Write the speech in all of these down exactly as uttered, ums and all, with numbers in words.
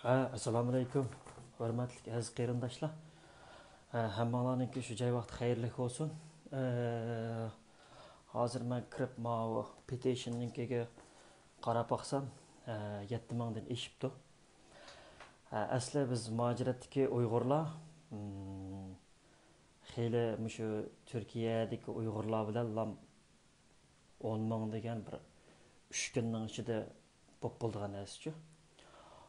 ئە، ئەسسالامۇئەلەيكۇم، ھۆرمەتلىك ئەزىز قېرىنداشلار. ئە، ھەممىڭلارنىڭكى شۇ جاي ۋاقتى خەيرلىك بولسۇن. ئە، ھازىر مەن كىرىپ ماۋۇ پېتىشننىڭكىگە قاراپ باقسام، ئە، يەتتە مىڭدىن ئېشىپتۇ. ئە، ئەسلى بىز مۇھاجىرەتتىكى ئۇيغۇرلار، م، خېلى مۇشۇ تۈركىيەدىكى ئۇيغۇرلار بىلەنلا ئون مىڭ دېگەن بىر ئۈچ كۈننىڭ ئىچىدە بولۇپ بولىدىغان نەرسىچۇ.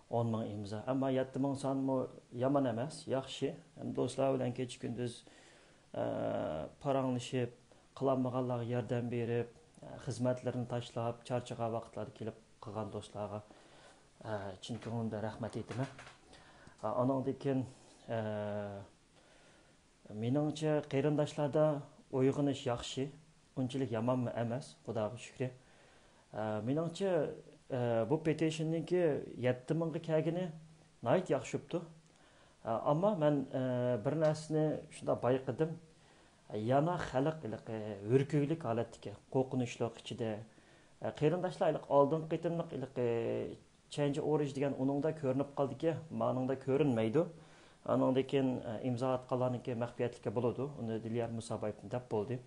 ئون مىڭ ئىمزا. ئەمما يەتتە مىڭ سانمۇ يامان ئەمەس، ياخشى. ھەم دوستلار بىلەن كېچە-كۈندۈز، ئە، پاراڭلىشىپ، قىلالمىغانلارغا ياردەم بېرىپ، ئە، خىزمەتلىرىنى تاشلاپ، چارچىغان ۋاقىتلاردا كېلىپ قىلغان دوستلارغا، ئە، چىن كۆڭلۈمدىن رەھمەت ئېيتىمەن. ئە، ئانىڭدىن كېيىن، ئە، مېنىڭچە، قېرىنداشلاردا ئويغىنىش ياخشى، ئۇنچىلىك يامانمۇ ئەمەس، خۇداغا شۈكرى. ئە، مېنىڭچە، ئە، بۇ پېتىشننىڭكى يەتتە مىڭغا كەلگىنى ناھايىتى ياخشى بوپتۇ. ئە، ئەمما مەن، ئە، بىر نەرسىنى شۇنداق بايقىدىم. يەنە خەلق ھېلىقى ھۆركۈگلۈك ھالەتتىكى، قورقۇنچلۇق ئىچىدە. ئە، قېرىنداشلار ھېلىقى ئالدىنقى قېتىملىق ھېلىقى چېنج ئورج دېگەن ئۇنىڭدا كۆرۈنۈپ قالدىكى، مانىڭدا كۆرۈنمەيدۇ. ئانىڭدىن كېيىن، ئە، ئىمزا ئاتقانلارنىڭكى مەخپىيەتلىكى بولىدۇ. ئۇنى دىليار مۇسابايېۋتىن دەپ بولدى.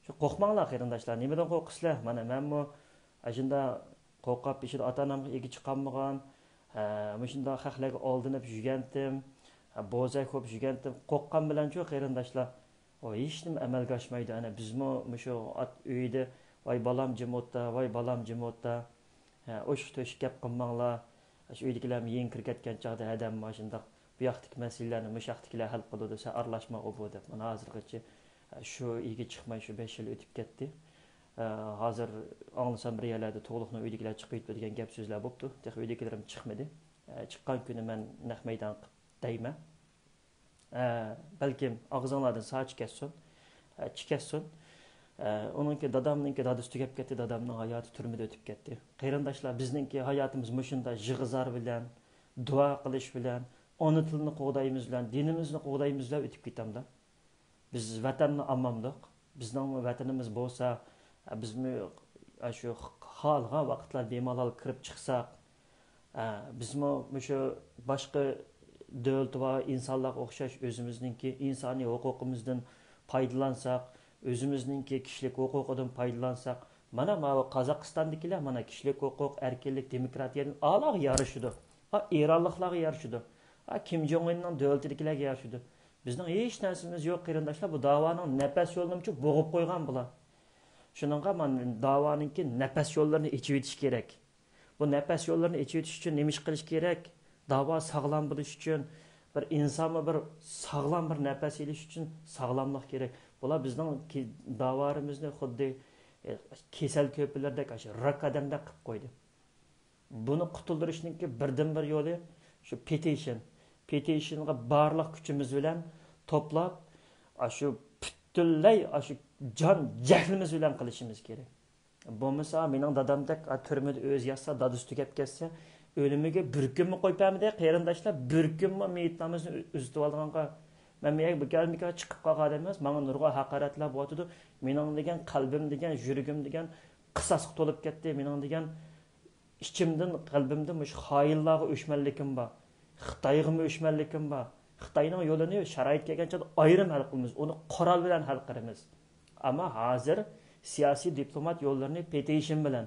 شۇ قورقماڭلار قېرىنداشلار، نېمىدىن قورقىسىلەر؟ مانا مەنمۇ ئاشۇنداق قورقۇپ، بېشىدا ئاتا-ئانامغا ئىگە چىقالمىغان، ئە، مۇشۇنداق خەقلەرگە ئالدىنىپ يۈرگەنتىم، ئە، بوزەك بولۇپ يۈرگەنتىم. قورققان بىلەنچۇ قېرىنداشلار، ئۇ ھېچنېمە ئەمەلگە ئاشمايدۇ. ئەنە بىزمۇ مۇشۇ ئات ئۆيىدە، ۋاي بالام جىم ئوتتا، ۋاي بالام جىم ئوتتا. ھە، ئوشۇق-توشۇق گەپ قىلماڭلار. ئاشۇ ئۆيدىكىلەرمۇ يېڭى كىرىپ كەتكەن چاغدا ھەدەممۇ ئاشۇنداق بۇ ياقتىكى مەسىلىلەرنى مۇشۇ ياقتىكىلەر ھەل قىلىدۇ، سەن ئارىلاشماغۇ بۇ دەپ. مانا ھازىرغىچە، ئە، شۇ ئىگە چىقماي شۇ بەش يىل ئۆتۈپ كەتتى. ئە، ھازىر ئاڭلىسام بىر يەرلەردە تۇغلۇقنىڭ ئۆيدىكىلەر چىقىۋېتىپتۇ دېگەن گەپ سۆزلەر بوپتۇ. تېخى ئۆيدىكىلىرىم چىقمىدى. ئە، چىققان كۈنى مەن نەق مەيدان قىپ دەيمەن. ئە، بەلكىم ئاغزىڭلاردىن ساچ كەتسۇن، ئە، چىكەتسۇن. ئە، ئۇنىڭكى دادامنىڭكى دادىسى تۈگەپ كەتتى، دادامنىڭ ھاياتى تۈرمىدە ئۆتۈپ كەتتى. قېرىنداشلار، بىزنىڭكى ھاياتىمىز مۇشۇنداق يىغا-زار بىلەن، دۇئا قىلىش بىلەن، ئانا تىلنى قوغدايمىز بىلەن، دىنىمىزنى قوغدايمىز بىلەن ئۆتۈپ كېتەمدۇ؟ بىز ۋەتەننى ئالمامدۇق. بىزنىڭ ۋەتىنىمىز بولسا، بىزمۇ شۇ خالىغان ۋاقىتلار بىمالال كىرىپ چىقساق، بىزمۇ مۇشۇ باشقا دۆلىتى بار ئىنسانلارغا ئوخشاش ئۆزىمىزنىڭكى ئىنسانىي ھوقۇقىمىزدىن پايدىلانساق، ئۆزىمىزنىڭكى كىشىلىك ھوقۇقىدىن پايدىلانساق، مانا ماۋۇ قازاقىستاندىكىلەر مانا كىشىلىك ھوقۇق، ئەركىنلىك، دېموكراتىيەدىن ئالاغا يارىشىدۇ. ئا، ئىرانلىقلارغا يارىشىدۇ. ئا، كىم جوڭ ئۇننىڭ دۆلىتىدىكىلەرگە يارىشىدۇ. بىزنىڭ ھېچ نەرسىمىز يوق، قېرىنداشلار. بۇ داۋانىڭ نەپەس يولىنىمۇ بوغۇپ قويغان بۇلار. شۇنىڭغا مانا داۋانىڭكى نەپەس يوللىرىنى ئېچىۋېتىش كېرەك. بۇ نەپەس يوللىرىنى ئېچىۋېتىش ئۈچۈن نېمە ئىش قىلىش كېرەك؟ داۋا ساغلام بولۇش ئۈچۈن، بىر ئىنسانمۇ بىر ساغلام بىر نەپەس ئېلىش ئۈچۈن ساغلاملىق كېرەك. بۇلار بىزنىڭ كې-، داۋالىرىمىزنى خۇددى، ئە، كېسەل كۆرپىلىرىدەك، ئاشۇ راك ئادەمدەك قىلىپ قويدى. بۇنى قۇتۇلدۇرۇشنىڭكى بىردىنبىر يولى شۇ پېتىشن. پېتىشنغا بارلىق كۈچىمىز بىلەن توپلاپ، ئاشۇ پۈتۈنلەي ئاشۇ جان جەھلىمىز بىلەن قىلىشىمىز كېرەك. بولمىسا، مېنىڭ دادامدەك، ئا، تۈرمىدە ئۆزى ياتسا، دادىسى تۈگەپ كەتسە، ئۆلۈمىگە بىر كۈنمۇ قويۇپ بەرمىدى، قېرىنداشلار، بىر كۈنمۇ مېيىت نامىزىنى ئۈ-، ئۈزۈتۈۋالغانغا. مەن بۇ يەرگە بىكارمىكان چىقىپ قالغان ئادەم ئەمەس، ماڭا نۇرغۇن ھاقارەتلەر بولۇۋاتىدۇ. مېنىڭ دېگەن قەلبىم دېگەن، يۈرىكىم دېگەن قىساسقا تولۇپ كەتتى. مېنىڭ دېگەن ئىچىمدىن، قەلبىمدىن مۇشۇ خائىنلارغا ئۆچمەنلىكىم بار. خىتايغىمۇ ئۆچمەنلىكىم بار. خىتاينىڭ يولىنى شارائىت كەلگەن چاغدا ئايرىم ھەل قىلىمىز. ئۇنى قورال بىلەن ھەل قىلىمىز. ئەمما ھازىر سىياسىي دىپلومات يوللىرىنى پېتىشن بىلەن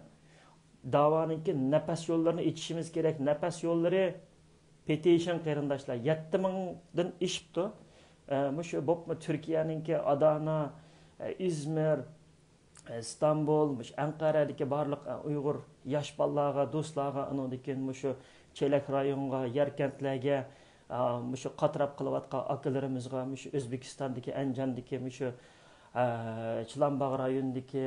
داۋانىڭكى نەپەس يوللىرىنى ئېچىشىمىز كېرەك. نەپەس يوللىرى پېتىشن قېرىنداشلار يەتتە مىڭدىن ئېشىپتۇ. ئە، مۇشۇ بولۇپمۇ تۈركىيەنىڭكى ئادانا، ئە، ئىزمىر، ئىستانبۇل، مۇشۇ ئەنقەرەدىكى بارلىق، ئە، ئۇيغۇر ياش بالىلارغا، دوستلارغا، ئانىڭدىن كېيىن مۇشۇ چېلەك رايونغا، ياركەنتلەرگە، ئە، مۇشۇ قاتراپ قېلىۋاتقان ئاكىلىرىمىزغا، مۇشۇ ئۆزبېكىستاندىكى، ئەنجاندىكى، مۇشۇ، ئە، چىلانباغ رايونىدىكى،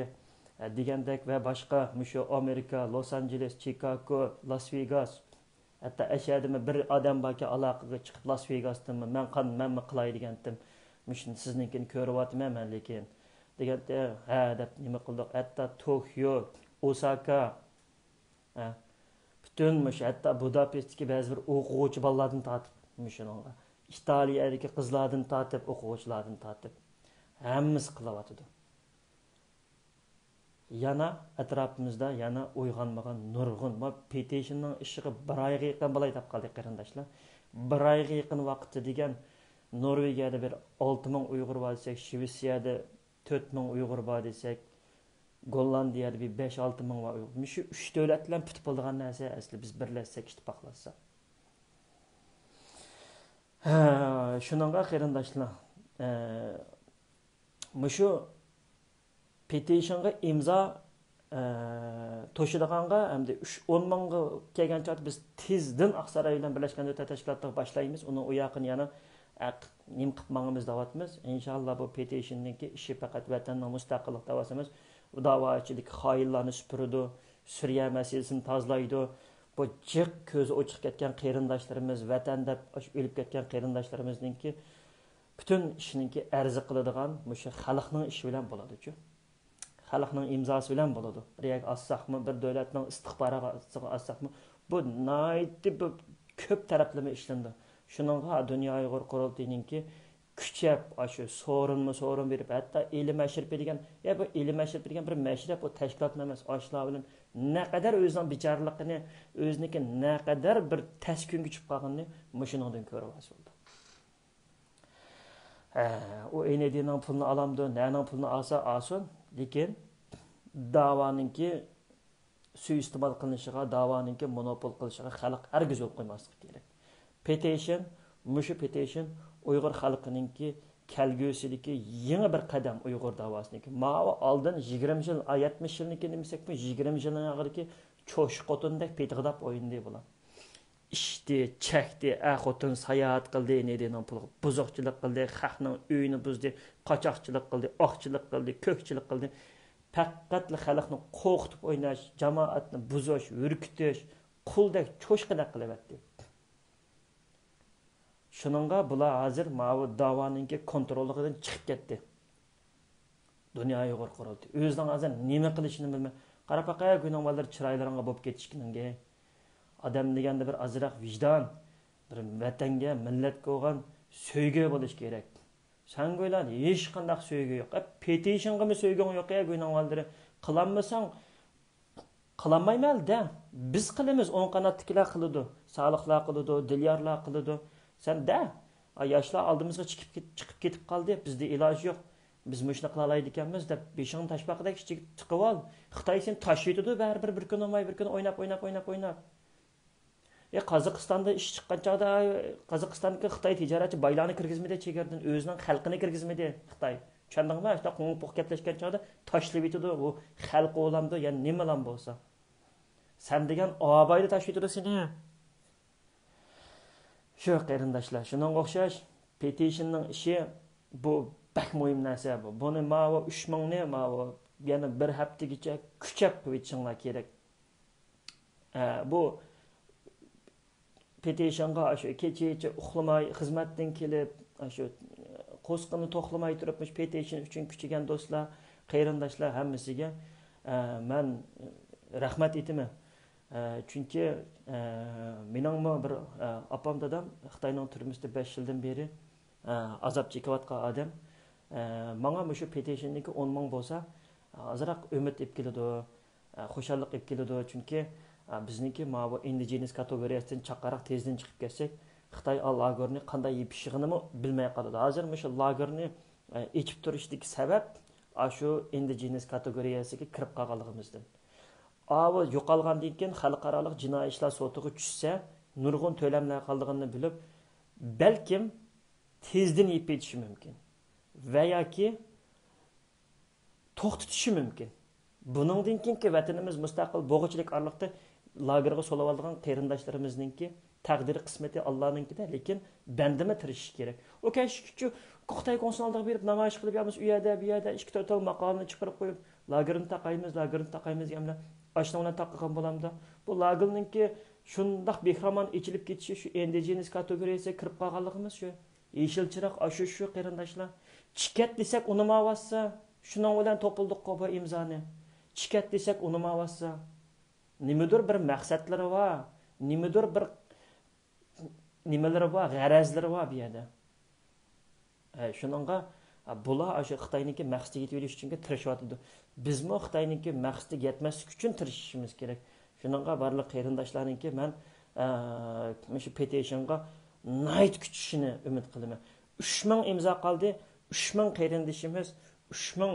ئە، دېگەندەك ۋە باشقا مۇشۇ ئامېرىكا، لوس ئانژېلېس، چىكاگو، لاس ۋېگاس، ھەتتا ئەشەدىمۇ بىر ئادەم باركەن، ئالاقىگە چىقىپ، لاس ۋېگاستىنمۇ مەن قان-، مەنمۇ قىلاي دېگەنتىم. مۇشۇنى سىزنىڭكىنى كۆرۈۋاتىمەن مەن لېكىن. دېگەنتى، ھە دەپ نېمە قىلدۇق. ھەتتا توكيو، ئوساكا، ھە، پۈتۈن مۇشۇ ھەتتا بۇداپېستتىكى بەزى بىر ئوقۇغۇچى بالىلاردىن تارتىپ مۇشۇنىڭغا، ئىتالىيەدىكى قىزلاردىن تارتىپ، ئوقۇغۇچىلاردىن تارتىپ ھەممىسى قىلىۋاتىدۇ. يەنە ئەتراپىمىزدا يەنە ئويغانمىغان نۇرغۇن، ما، پېتىشننىڭ ئىشىغا بىر ئايغا يېقىن بولاي دەپ قالدى، قېرىنداشلار. بىر ئايغا يېقىن ۋاقىتتا دېگەن، نورۋېگىيەدە بىر ئالتە مىڭ ئۇيغۇر بار دېسەك، شىۋېتسىيەدە تۆت مىڭ ئۇيغۇر بار دېسەك، گوللاندىيەدە بىر بەش-ئالتە مىڭ بار ئۇيغۇر. مۇشۇ ئۈچ دۆلەت بىلەن پۈتۈپ بولىدىغان نەرسە ئەسلى، بىز بىرلەشسەك، ئىتتىپاقلاشساق. ھە، شۇنىڭغا قېرىنداشلار، ئە، مۇشۇ پېتىشنغا ئىمزا، ئە، توشىدىغانغا ئەمدى ئۈچ، ئون مىڭغا كەلگەن چاغدا بىز تېزدىن ئاقساراي بىلەن بىرلەشكەن دۆلەتلەر تەشكىلاتىغا باشلايمىز. ئۇنىڭ ئۇ ياقىنى يەنە، ئە، نېمە قىلىپ ماڭىمىز دەۋاتىمىز. ئىنشاللا بۇ پېتىشننىڭكى ئىشى پەقەت ۋەتەننىڭ مۇستەقىللىق دەۋاتىمىز. بۇ داۋا ئىچىدىكى خائىنلارنى سۈپۈرىدۇ، سۈرىيە مەسىلىسىنى تازىلايدۇ. بۇ جىق كۆزى ئوچۇق كەتكەن قېرىنداشلىرىمىز، ۋەتەن دەپ ئاشۇ ئۆلۈپ كەتكەن قېرىنداشلىرىمىزنىڭكى پۈتۈن ئىشىنىڭكى ئەرزى قىلىدىغان مۇشۇ خەلقنىڭ ئىشى بىلەن بولىدۇچۇ. خەلقنىڭ ئىمزاسى بىلەن بولىدۇ. بىر يەرگە ئاسساقمۇ، بىر دۆلەتنىڭ ئىستىخباراتىغا ئاسساقمۇ، بۇ ناھايىتى بىر كۆپ تەرەپلىمە ئىشلىنىدۇ. شۇنىڭغا دۇنيا ئۇيغۇر قۇرۇلتىيىنىڭكى كۈچەپ، ئاشۇ سورۇنمۇ سورۇن بېرىپ، ھەتتا ئىلىم ئەشرىپى دېگەن، يا بۇ ئىلىم ئەشرىپى دېگەن بىر مەشرەپ، بۇ تەشكىلاتمۇ ئەمەس، ئاشۇلار بىلەن نەقەدەر ئۆزىنىڭ بىچارىلىقىنى، ئۆزىنىڭكى نەقەدەر بىر تەس كۈنگە چۈشۈپ قالغىنىنى مۇشۇنىڭدىن كۆرۈۋالسا بولىدۇ. ھە، ئۇ ئېن ئېي دىنىڭ پۇلىنى ئالامدۇ، نەنىڭ پۇلىنى ئالسا ئالسۇن، لېكىن داۋانىڭكى سۇيىئىستېمال قىلىنىشىغا، داۋانىڭكى مونوپول قىلىشىغا خەلق ھەرگىز يول قويماسلىقى كېرەك. پېتىشن، مۇشۇ پېتىشن ئۇيغۇر خەلقىنىڭكى كەلگۈسىدىكى يېڭى بىر قەدەم ئۇيغۇر داۋاسىنىڭكى. ماۋۇ ئالدىن يىگىرمە يىل، ئا، يەتمىش يىلنىڭكى نېمىسەكمۇ، يىگىرمە يىلنىڭ ئاخىرىدىكى چوشقا خوتۇندەك پېتىغداپ ئوينىدى بۇلار. ئىچتى، چەكتى، ئەر خوتۇن ساياھەت قىلدى، نېدىنىڭ پۇلىغا بۇزۇقچىلىق قىلدى، خەقنىڭ ئۆيىنى بۇزدى، قاچاقچىلىق قىلدى، ئاقچىلىق قىلدى، كۆكچىلىق قىلدى. پەقەتلا خەلقنى قورقۇتۇپ ئويناش، جامائەتنى بۇزۇش، ھۈركۈتۈش، قۇلدەك چوشقىدەك قىلىۋەتتى. شۇنىڭغا بۇلار ھازىر ماۋۇ داۋانىڭكى كونتروللۇقىدىن چىقىپ كەتتى. دۇنيا ئۇيغۇر قۇرۇلتىيى. ئۆزىنىڭ ھازىر نېمە قىلىشىنى بىلمەي. قاراپ باقاي، گۇينىڭ بالىلىرى چىرايلىرىڭغا بولۇپ كېتىشكىنىڭگە. ئادەم دېگەندە بىر ئازراق ۋىجدان، بىر ۋەتەنگە، مىللەتكە بولغان سۆيگۈ بولۇش كېرەك. سەن گۇيلان ھېچقانداق سۆيگۈ يوق. ئە، پېتىشنغىمۇ سۆيگۈڭ يوق يا، گۇينىڭ بالىلىرى. قىلالمىساڭ، قىلالمايمەن دە. بىز قىلىمىز، ئوڭ قاناتتىكىلەر قىلىدۇ. سالىھلار قىلىدۇ، دىليارلار قىلىدۇ. سەن دە. ئا، ياشلار ئالدىمىزغا چىقىپ كېت-، چىقىپ كېتىپ قالدى. بىزدە ئىلاج يوق. بىز مۇشۇنى قىلالايدىكەنمىز دەپ بېشىڭنى تاشپاقىدەك ئىچىگە تىقىۋال. خىتاي سېنى تاشلىۋېتىدۇ، بەرىبىر بىر كۈن بولماي، بىر كۈن ئويناپ، ئويناپ، ئويناپ، ئويناپ. ئە، قازاقىستاندا ئىش چىققان چاغدا، قازاقىستاندىكى خىتاي تىجارەتچى بايلارنى كىرگۈزمىدى چېگرىدىن، ئۆزىنىڭ خەلقىنى كىرگۈزمىدى خىتاي. چۈشەندىڭمۇ؟ شۇنداق قوڭۇق پوق گەپلەشكەن چاغدا تاشلىۋېتىدۇ. ئۇ خەلق بولامدۇ يا نېمىلام بولسا. سەن دېگەن ئابايدا تاشلىۋېتىدۇ سېنى. شۇ قېرىنداشلار، شۇنىڭغا ئوخشاش پېتىشننىڭ ئىشى بۇ بەك مۇھىم نەرسە بۇ. بۇنى ماۋۇ ئۈچ مىڭنى ماۋۇ يەنە بىر ھەپتىگىچە كۈچەپ قىلىۋېتىشىڭلار كېرەك. ئە، بۇ پېتىشنغا ئاشۇ كېچىچە ئۇخلىماي، خىزمەتتىن كېلىپ، ئاشۇ قورسىقىنى توقلىماي تۇرۇپ، مۇشۇ پېتىشن ئۈچۈن كۈچىگەن دوستلار، قېرىنداشلار ھەممىسىگە، ئە، مەن رەھمەت ئېيتىمەن. ئە، چۈنكى، ئە، مېنىڭمۇ بىر، ئە، ئاپام دادام خىتاينىڭ تۈرمىسىدە بەش يىلدىن بېرى، ئە، ئازاب چېكىۋاتقان ئادەم. ئە، ماڭا مۇشۇ پېتىشندىكى ئون مىڭ بولسا، ئازراق ئۈمىد ئېلىپ كېلىدۇ. ئە، خۇشاللىق ئېلىپ كېلىدۇ. چۈنكى، ئە، بىزنىڭكى ماۋۇ ئىندىجېنىس كاتېگورىيەسىدىن چاققانراق تېزدىن چىقىپ كەتسەك، خىتاي ئا لاگېرنى قانداق يېپىشىغىنىمۇ بىلمەي قالىدۇ. ھازىر مۇشۇ لاگېرنى، ئە، ئېچىپ تۇرۇشتىكى سەۋەب ئاشۇ ئىندىجېنىس كاتېگورىيەسىگە كىرىپ قالغانلىقىمىزدىن. ئاۋۇ يوقالغاندىن كېيىن خەلقئارالىق جىنايى ئىشلار سوتىغا چۈشسە، نۇرغۇن تۆلەملەر قالىدىغىنىنى بىلىپ، بەلكىم تېزدىن يېپىپ كېتىشى مۇمكىن. ۋە ياكى توختىتىشى مۇمكىن. بۇنىڭدىن كېيىنكى ۋەتىنىمىز مۇستەقىل بولغۇچىلىك ئارىلىقتا لاگېرغا سولىۋالىدىغان قېرىنداشلىرىمىزنىڭكى تەقدىرى قىسمىتى ئاللانىڭكىدە، لېكىن بەندىمۇ تىرىشىش كېرەك. ئۇ كەشكىچۇ خىتاي كونسۇل ئالدىغا بېرىپ نامايىش قىلىپ، يا بولمىسا ئۇ يەردە، بۇ يەردە ئىككى تۆت تال ماقالىنى چىقىرىپ قويۇپ، لاگېرنى تاقايمىز، لاگېرنى تاقايمىز دېگەن بىلەن ئاشۇنىڭ بىلەن تاقىغان بولامدۇ؟ بۇ لاگېرنىڭكى شۇنداق بىخرامان ئېچىلىپ كېتىشى شۇ ئىندىجېنىس كاتېگورىيەسىگە كىرىپ قالغانلىقىمىز شۇ. يېشىل چىراغ ئاشۇ شۇ، قېرىنداشلار. چىكەت دېسەك ئۇنىماۋاتسا، شۇنىڭ بىلەن توپلىدۇققۇ بۇ ئىمزانى. چىكەت دېسەك ئۇنىماۋاتسا. نېمىدۇر بىر مەقسەتلىرى بار، نېمىدۇر بىر نېمىلىرى بار، غەرەزلىرى بار بۇ يەردە. ھە، شۇنىڭغا بۇلار ئاشۇ خىتاينىڭكى مەقسىتىگە يېتىۋېلىش ئۈچۈن تىرىشىۋاتىدۇ. بىزمۇ خىتاينىڭكى مەقسىتىگە يەتمەسلىك ئۈچۈن تىرىشىشىمىز كېرەك. شۇنىڭغا بارلىق قېرىنداشلارنىڭكى مەن، ئە، مۇشۇ پېتىشنغا ناھايىتى كۈچىشىنى ئۈمىد قىلىمەن. ئۈچ مىڭ ئىمزا قالدى. ئۈچ مىڭ قېرىندىشىمىز، ئۈچ مىڭ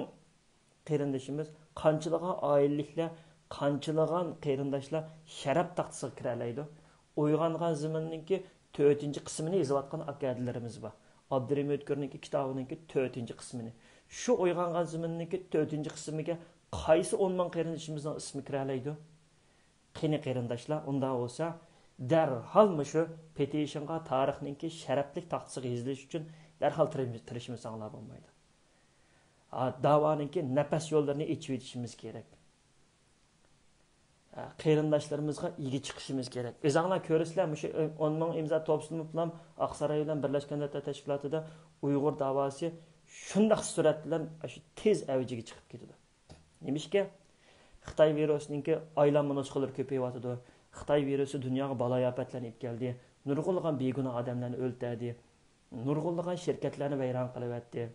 قېرىندىشىمىز، قانچىلىغان ئائىلىلىكلەر، قانچىلىغان قېرىنداشلار شەرەپ تاختىسىغا كىرەلەيدۇ؟ ئويغانغان زېمىننىڭكى تۆتىنچى قىسمىنى يېزىۋاتقان ئاكا-ھەدىلىرىمىز بار. ئابدۇرېھىم ئۆتكۈرنىڭكى كىتابىنىڭكى تۆتىنچى قىسمىنى. شۇ ئويغانغان زېمىننىڭكى تۆتىنچى قىسمىگە قايسى ئون مىڭ قېرىندىشىمىزنىڭ ئىسمى كىرەلەيدۇ؟ قېنى قېرىنداشلار، ئۇنداق بولسا، دەرھال مۇشۇ پېتىشنغا تارىخنىڭكى شەرەپلىك تاختىسىغا يېزىلىش ئۈچۈن دەرھال تىرىشمىساڭلار بولمايدۇ. ھا، داۋانىڭكى نەپەس يوللىرىنى ئېچىۋېتىشىمىز كېرەك. ھا، قېرىنداشلىرىمىزغا ئىگە چىقىشىمىز كېرەك. ئۆزۈڭلار كۆرىسىلەر، مۇشۇ ئون مىڭ ئىمزا توپلىنىپلا ئاقساراي بىلەن بىرلەشكەن دۆلەتلەر تەشكىلاتىدا ئۇيغۇر داۋاسى شۇنداق سۈرئەت بىلەن شۇ تېز ئەۋجىگە چىقىپ كېتىدۇ. نېمىشقا؟ خىتاي ۋىرۇسىنىڭكى ئايلانما نۇسخىلىرى كۆپىيىۋاتىدۇ. خىتاي ۋىرۇسى دۇنياغا بالايىئاپەتلەرنى ئېلىپ كەلدى. نۇرغۇنلىغان بىگۇناھ ئادەملەرنى ئۆلتۈردى. نۇرغۇنلىغان شىركەتلەرنى ۋەيران قىلىۋەتتى.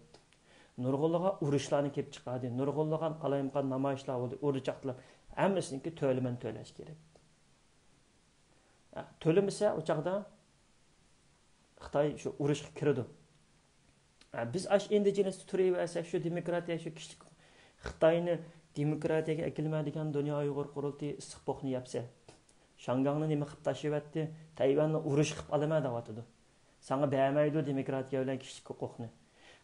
نۇرغۇنلىغان ئۇرۇشلارنى كېلىپ چىقاردى. نۇرغۇنلىغان قالايمىقان نامايىشلار بولدى، ئۇرۇش چاقتىلار. ھەممىسىنىڭكى تۆلىمىنى تۆلەش كېرەك. تۆلىمىسە، ئۇ چاغدا خىتاي شۇ ئۇرۇشقا كىرىدۇ. بىز ئاش ئىندىجېنىستا تۇرۇۋەرسەك، شۇ دېموكراتىيە، شۇ كىشىلىك خىتاينى دېموكراتىيەگە ئەكېلىمە دېگەن دۇنيا ئۇيغۇر قۇرۇلتىيى ئىسسىق پوقنى يەپسە، شاڭگاڭنى نېمە قىلىپ تاشلىۋەتتى، تەيۋەننى ئۇرۇش قىلىپ ئالىمەن دەۋاتىدۇ. ساڭا بەرمەيدۇ دېموكراتىيە بىلەن كىشىلىك ھوقۇقنى.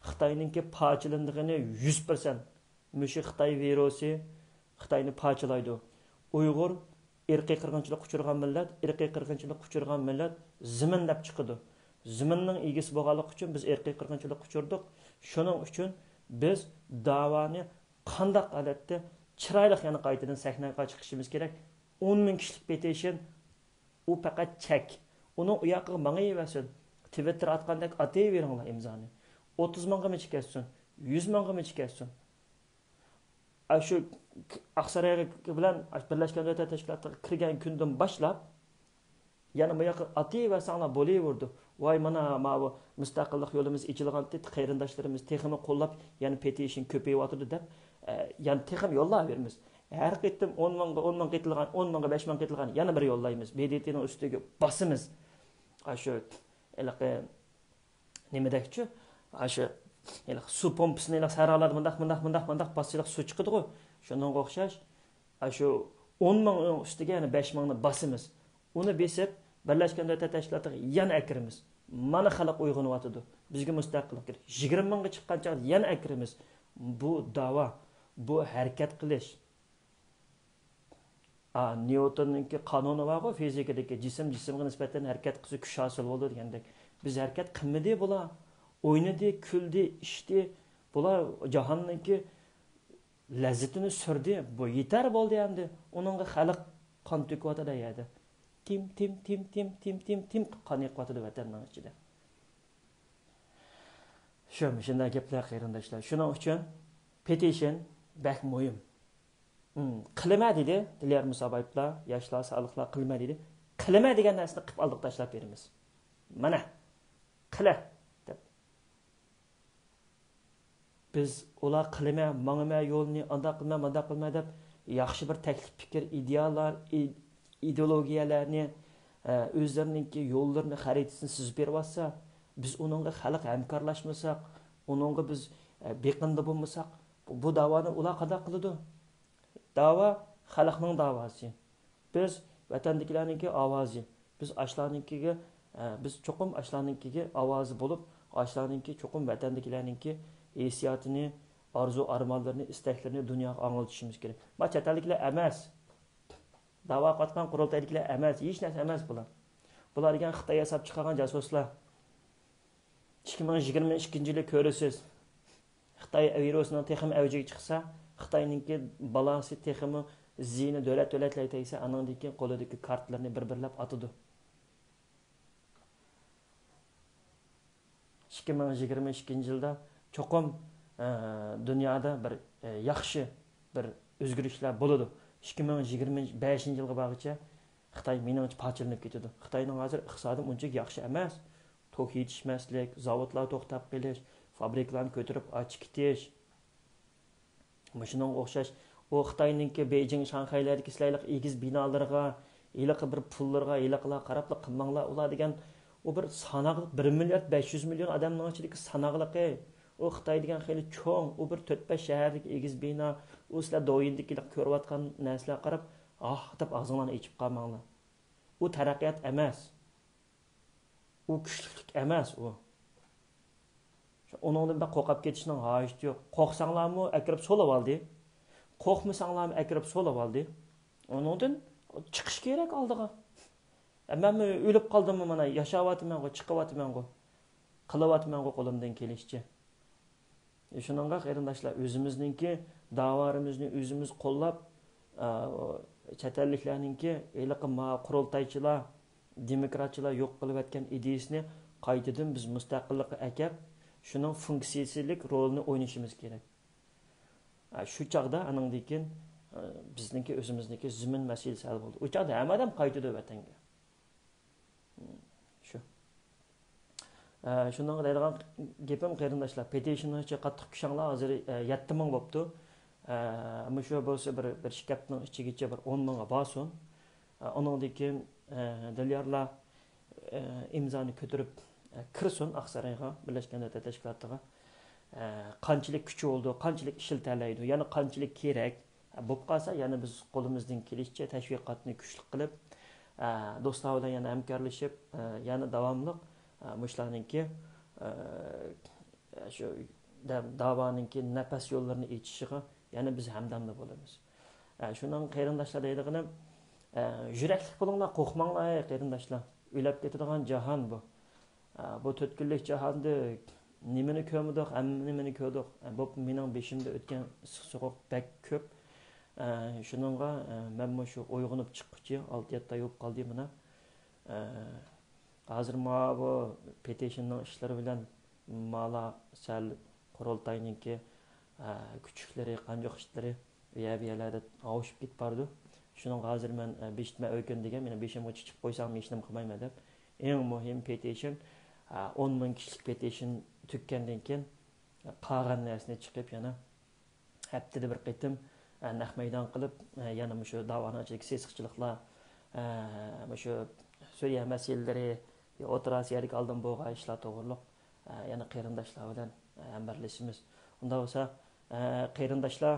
خىتاينىڭكى پارچىلىنىدىغىنى يۈز پىرسەنت. مۇشۇ خىتاي ۋىرۇسى خىتاينى پارچىلايدۇ. ئۇيغۇر ئىرقىي قىرغىنچىلىققا ئۇچرىغان مىللەت، ئىرقىي قىرغىنچىلىققا ئۇچرىغان مىللەت زېمىن دەپ چىقىدۇ. زېمىننىڭ ئىگىسى بولغانلىقى ئۈچۈن بىز ئىرقىي قىرغىنچىلىققا ئۇچرىدۇق. شۇنىڭ ئۈچۈن بىز داۋانى قانداق ھالەتتە چىرايلىق يەنە قايتىدىن سەھنىگە چىقىشىمىز كېرەك. ئون مىڭ كىشىلىك پېتىشن، ئۇ پەقەت چەك. ئۇنىڭ ئۇ ياقىغا ماڭىۋەرسۇن. تىۋىتتېر ئاتقاندەك ئاتىۋېرىڭلار ئىمزانى. ئوتتۇز مىڭغىمۇ كەتسۇن، يۈز مىڭغىمۇ كەتسۇن. ئاشۇ ئاقساراي بىلەن بىرلەشكەن دۆلەتلەر تەشكىلاتىغا كىرگەن كۈندىن باشلاپ، يەنە بۇ ياققا ئاتىۋەرسەڭلار بولۇۋېرىدۇ. ۋاي، مانا ماۋۇ مۇستەقىللىق يولىمىز ئېچىلغانتى، قېرىنداشلىرىمىز تېخىمۇ قوللاپ، يەنە پېتىشن كۆپىيىۋاتىدۇ دەپ، ئە، يەنە تېخىمۇ يوللاۋېرىمىز. ھەر قېتىم ئون مىڭغا، ئون مىڭ قېتىلغان، ئون مىڭغا بەش مىڭ قېتىلغان يەنە بىر يوللايمىز. ب د ت نىڭ ئۈستىگە باسىمىز. ئاشۇ ھېلىقى نېمىدەكچۇ؟ ئاشۇ ھېلىقى سۇ پومپىسىنى ھېلىقى سەھرالاردا مۇنداق، مۇنداق، مۇنداق، مۇنداق باسسا ھېلىقى سۇ چىقىدىغۇ. شۇنىڭغا ئوخشاش. ئاشۇ ئون مىڭنىڭ ئۈستىگە يەنە بەش مىڭنى باسىمىز. ئۇنى بېسىپ، بىرلەشكەن دۆلەتلەر تەشكىلاتىغا يەنە ئەكىرىمىز. مانا خەلق ئويغىنىۋاتىدۇ. بىزگە مۇستەقىللىق كېرەك. يىگىرمە مىڭغا چىققان چاغدا يەنە ئەكىرىمىز. بۇ داۋا، بۇ ھەرىكەت قىلىش. ئا، نيۇتوننىڭكى قانۇنى بارغۇ، فىزىكىدىكى، جىسىم جىسىمغا نىسبەتەن ھەرىكەت قىلسا كۈچ ھاسىل بولىدۇ دېگەندەك. بىز ھەرىكەت قىلمىدى بۇلار. ئوينىدى، كۈلدى، ئىچتى. بۇلار جاھاننىڭكى لەززىتىنى سۈردى. بۇ يېتەر بولدى ئەمدى. ئۇنىڭغا خەلق قان تۆكۈۋاتىدۇ يەردە. تىم، تىم، تىم، تىم، تىم، تىم، تىم قان ئېقىۋاتىدۇ ۋەتەننىڭ ئىچىدە. شۇ، مۇشۇنداق گەپلەر قېرىنداشلار. شۇنىڭ ئۈچۈن پېتىشن بەك مۇھىم. ھىم، قىلىمەن دېدى دىليار مۇسابايېۋلار، ياشلار، سالىھلار قىلىمەن دېدى. قىلىمەن دېگەن نەرسىنى قىلىپ ئالدىغا تاشلاپ بېرىمىز. مانا، قىلە دەپ. بىز ئۇلار قىلىمەن، ماڭىمەن يولنى، ئانداق قىلىمەن، مانداق قىلىمەن دەپ ياخشى بىر تەكلىپ پىكىر، ئىدىيەلەر، ئى-، ئىدېئولوگىيەلەرنى، ئە، ئۆزلىرىنىڭكى يوللىرىنى، خەرىتىسىنى سىزىپ بېرىۋاتسا، بىز ئۇنىڭغا خەلق ھەمكارلاشمىساق، ئۇنىڭغا بىز، ئە، بېقىنىدا بولمىساق، بۇ، بۇ داۋانى ئۇلار قانداق قىلىدۇ؟ داۋا خەلقنىڭ داۋاسى. بىز ۋەتەندىكىلەرنىڭكى ئاۋازى. بىز ئاشۇلارنىڭكىگە، ئە، بىز چوقۇم ئاشۇلارنىڭكىگە ئاۋازى بولۇپ، ئاشۇلارنىڭكى چوقۇم ۋەتەندىكىلەرنىڭكى ھېسسىياتىنى، ئارزۇ ئارمانلىرىنى، ئىستەكلىرىنى دۇنياغا ئاڭلىتىشىمىز كېرەك. ما چەت ئەللىكلەر ئەمەس. داۋا قىلىۋاتقان قۇرۇلتايدىكىلەر ئەمەس، ھېچ نەرسە ئەمەس بۇلار. بۇلار دېگەن خىتاي ياساپ چىقارغان جاسۇسلار. ئىككى مىڭ يىگىرمە ئىككىنچى يىلى كۆرىسىز. خىتاي ۋىرۇسىنىڭ تېخىمۇ ئەۋجىگە چىقسا، خىتاينىڭكى بالاسى تېخىمۇ زىيىنى دۆلەت-دۆلەتلەرگە تەگسە، ئانىڭدىن كېيىن قولىدىكى كارتىلىرىنى بىر-بىرلەپ ئاتىدۇ. ئىككى مىڭ يىگىرمە ئىككىنچى يىلدا چوقۇم، ئە، دۇنيادا بىر، ئە، ياخشى بىر ئۆزگىرىشلەر بولىدۇ. ئىككى مىڭ يىگىرمە بەشىنچى يىلغا بارغىچە خىتاي مېنىڭچە پارچىلىنىپ كېتىدۇ. خىتاينىڭ ھازىر ئىقتىسادى ئۇنچىلىك ياخشى ئەمەس. توك يېتىشمەسلىك، زاۋۇتلار توختاپ قېلىش، فابرىكىلارنى كۆتۈرۈپ ئاچىقىتىش. مۇشۇنىڭغا ئوخشاش، ئۇ خىتاينىڭكى بېيجىڭ، شاڭخەيلەردىكى سىلەرلىك ئېگىز بىنالىرىغا، ھېلىقى بىر پۇللىرىغا، ھېلىقىلار قاراپلا قىلماڭلار، ئۇلار دېگەن ئۇ بىر ساناقلىق، بىر مىليارد بەش يۈز مىليون ئادەمنىڭ ئىچىدىكى ساناقلىقى. ئۇ خىتاي دېگەن خېلى چوڭ، ئۇ بىر تۆت بەش شەھەردىكى ئېگىز بىنا، ئۇ سىلەر دوۋيىندىكى كۆرۈۋاتقان نەرسىلەرگە قاراپ، ئاھ دەپ ئاغزىڭلارنى ئېچىپ قالماڭلار. ئۇ تەرەققىيات ئەمەس. ئۇ كۈچلۈكلۈك ئەمەس ئۇ. ئۇنىڭدىن بەك قورقۇپ كېتىشنىڭ ھاجىتى يوق. قورقساڭلارمۇ ئەكىرىپ سولىۋالدى. قورقمىساڭلارمۇ ئەكىرىپ سولىۋالدى. ئۇنىڭدىن چىقىش كېرەك ئالدىغا. ئە، مەنمۇ ئۆلۈپ قالدىممۇ، مانا ياشاۋاتىمەنغۇ، چىقىۋاتىمەنغۇ، قىلىۋاتىمەنغۇ قولۇمدىن كېلىشىچە. شۇنىڭغا قېرىنداشلار، ئۆزىمىزنىڭكى داۋالىرىمىزنى ئۆزىمىز قوللاپ، ئا، چەت ئەللىكلەرنىڭكى ھېلىقى ما قۇرۇلتايچىلار، دېموكراتچىلار يوق قىلىۋەتكەن ئىدىيىسىنى قايتىدىن بىز مۇستەقىللىققا ئەكەپ، شۇنىڭ فۇنكسىيىسىلىك رولىنى ئوينىشىمىز كېرەك. ئا، شۇ چاغدا ئانىڭدىن كېيىن، ئا، بىزنىڭكى ئۆزىمىزنىڭكى زېمىن مەسىلىسى ھەل بولدى. ئۇ چاغدا ھەممە ئادەم قايتىدۇ ۋەتەنگە. شۇ. ئە، شۇنىڭغا دەيدىغان گېپىم، قېرىنداشلار، پېتىشننىڭ ئىچى قاتتىق كۈچەڭلار، ھازىر، ئە، يەتتە مىڭ بوپتۇ. ئە، ئەمما شۇ بولسا بىر، بىر ئىككى ھەپتىنىڭ ئىچىگىچە بىر ئون مىڭغا بارسۇن. ئە، ئۇنىڭدىن كېيىن، ئە، دىليارلار، ئە، ئىمزانى كۆتۈرۈپ، ئە، كىرسۇن ئاقسارايغا، بىرلەشكەن دۆلەتلەر تەشكىلاتىغا. ئە، قانچىلىك كۈچى بولىدۇ، قانچىلىك ئىشلىتەلەيدۇ، يەنە قانچىلىك كېرەك، بولۇپ قالسا، يەنە بىز قولىمىزدىن كېلىشىچە تەشۋىقاتنى كۈچلۈك قىلىپ، ئە، دوستلار بىلەن يەنە ھەمكارلىشىپ، ئە، يەنە داۋاملىق، ئە، مۇشۇلارنىڭكى، ئە، شۇ دە-، داۋانىڭكى نەپەس يوللىرىنى ئېچىشىغا يەنە بىز ھەمدەمدە بولىمىز. ئە، شۇنىڭ قېرىنداشلار دەيدىغىنىم، ئە، يۈرەكلىك بولۇڭلار، قورقماڭلار، ئەي قېرىنداشلار. ئۆلۈپ كېتىدىغان جاھان بۇ. ئە، بۇ تۆت كۈنلۈك جاھاندا نېمىنى كۆرمىدۇق، ھەممە نېمىنى كۆردۇق. ئە، بوپتۇ، مېنىڭ بېشىمدا ئۆتكەن ئىسسىق سوغۇق بەك كۆپ. ئە، شۇنىڭغا، ئە، مەنمۇ شۇ ئويغىنىپ چىققۇچە ئالتە يەتتە ئاي بولۇپ قالدى مانا. ئە، ھازىر ماۋۇ پېتىشننىڭ ئىشلىرى بىلەن مالا سەل قۇرۇلتاينىڭكى، ئە، كۈچۈكلىرى، قانجۇق ئىشلىرى ئۇ يەر بۇ يەرلەردە ئاۋۇشۇپ كېتىپ بارىدۇ. شۇنىڭغا ھازىر مەن، ئە، بېشىتمە ئۆگەن دېگەن، مېنىڭ بېشىمغا چىچىپ قويساڭ، ھېچنېمە قىلمايمەن دەپ. ئەڭ مۇھىم پېتىشن، ئە، ئون مىڭ كىشىلىك پېتىشن تۈگىگەندىن كېيىن، قالغان نەرسىنى چىقىپ يەنە ھەپتىدە بىر قېتىم، ئە، نەق مەيدان قىلىپ، ئە، يەنە مۇشۇ داۋانىڭ ئىچىدىكى سېسىقچىلىقلار، ئە، مۇشۇ سۈرىيە مەسىلىلىرى، ئوتتۇرا ئاسىيادىكى ئالدىن بولغان ئىشلار توغرۇلۇق، ئە، يەنە قېرىنداشلار بىلەن، ئە، ھەمبەرلىشىمىز. ئۇنداق بولسا، ئە، قېرىنداشلار،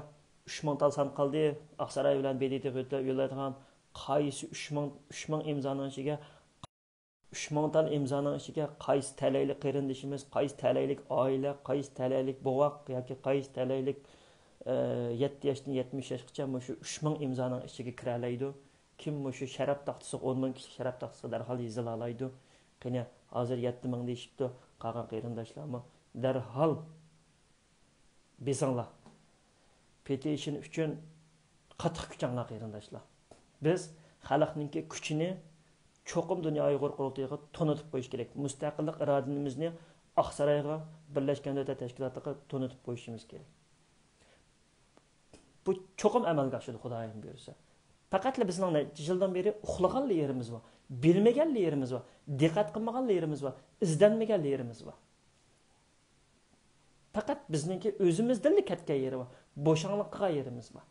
ئۈچ مىڭ تال سان قالدى. ئاقساراي بىلەن ب د ت يوللايدىغان قايسى ئۈچ مىڭ، ئۈچ مىڭ ئىمزانىڭ ئىچىگە، ئۈچ مىڭ تال ئىمزانىڭ ئىچىگە قايسى تەلەيلىك قېرىندىشىمىز، قايسى تەلەيلىك ئائىلە، قايسى تەلەيلىك بوۋاق ياكى قايسى تەلەيلىك، ئە، يەتتە ياشتىن يەتمىش ياشقىچە مۇشۇ ئۈچ مىڭ ئىمزانىڭ ئىچىگە كىرەلەيدۇ؟ كىم مۇشۇ شەرەپ تاختىسىغا، ئون مىڭ كىشىلىك شەرەپ تاختىسىغا دەرھال يېزىلالايدۇ؟ قېنى، ھازىر يەتتە مىڭ دېيىشىپتۇ، قالغان قېرىنداشلارمۇ دەرھال بېسىڭلار. پېتىشن ئۈچۈن قاتتىق كۈچەڭلار، قېرىنداشلار. بىز خەلقنىڭكى كۈچىنى چوقۇم دۇنيا ئۇيغۇر قۇرۇلتىيىغا تونۇتۇپ قويۇش كېرەك. مۇستەقىللىق ئىرادىمىزنى ئاقسارايغا، بىرلەشكەن دۆلەتلەر تەشكىلاتىغا تونۇتۇپ قويۇشىمىز كېرەك. بۇ چوقۇم ئەمەلگە ئاشىدۇ، خۇدايىم بۇيرۇسا. پەقەتلا بىزنىڭ نەچچە يىلدىن بېرى ئۇخلىغانلا يېرىمىز بار، بىلمىگەنلا يېرىمىز بار، دىققەت قىلمىغانلا يېرىمىز بار، ئىزدەنمىگەنلا يېرىمىز بار. پەقەت بىزنىڭكى ئۆزىمىزدىنلا كەتكەن يېرى بار. بوشاڭلىق قىلغان يېرىمىز بار.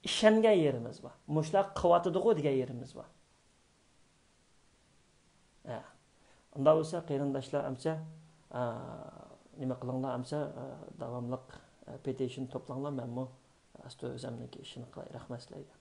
ئىشەنگەن يېرىمىز بار. مۇشۇلار قىلىۋاتىدىغۇ دېگەن يېرىمىز بار. ئە، ئۇنداق بولسا قېرىنداشلار ئەمسە، ئە، نېمە قىلىڭلار ئەمسە، ئە، داۋاملىق، ئە، پېتىشن توپلاڭلار، مەنمۇ ئاستا ئۆزۈمنىڭكى ئىشىنى قىلاي. رەھمەت سىلەرگە.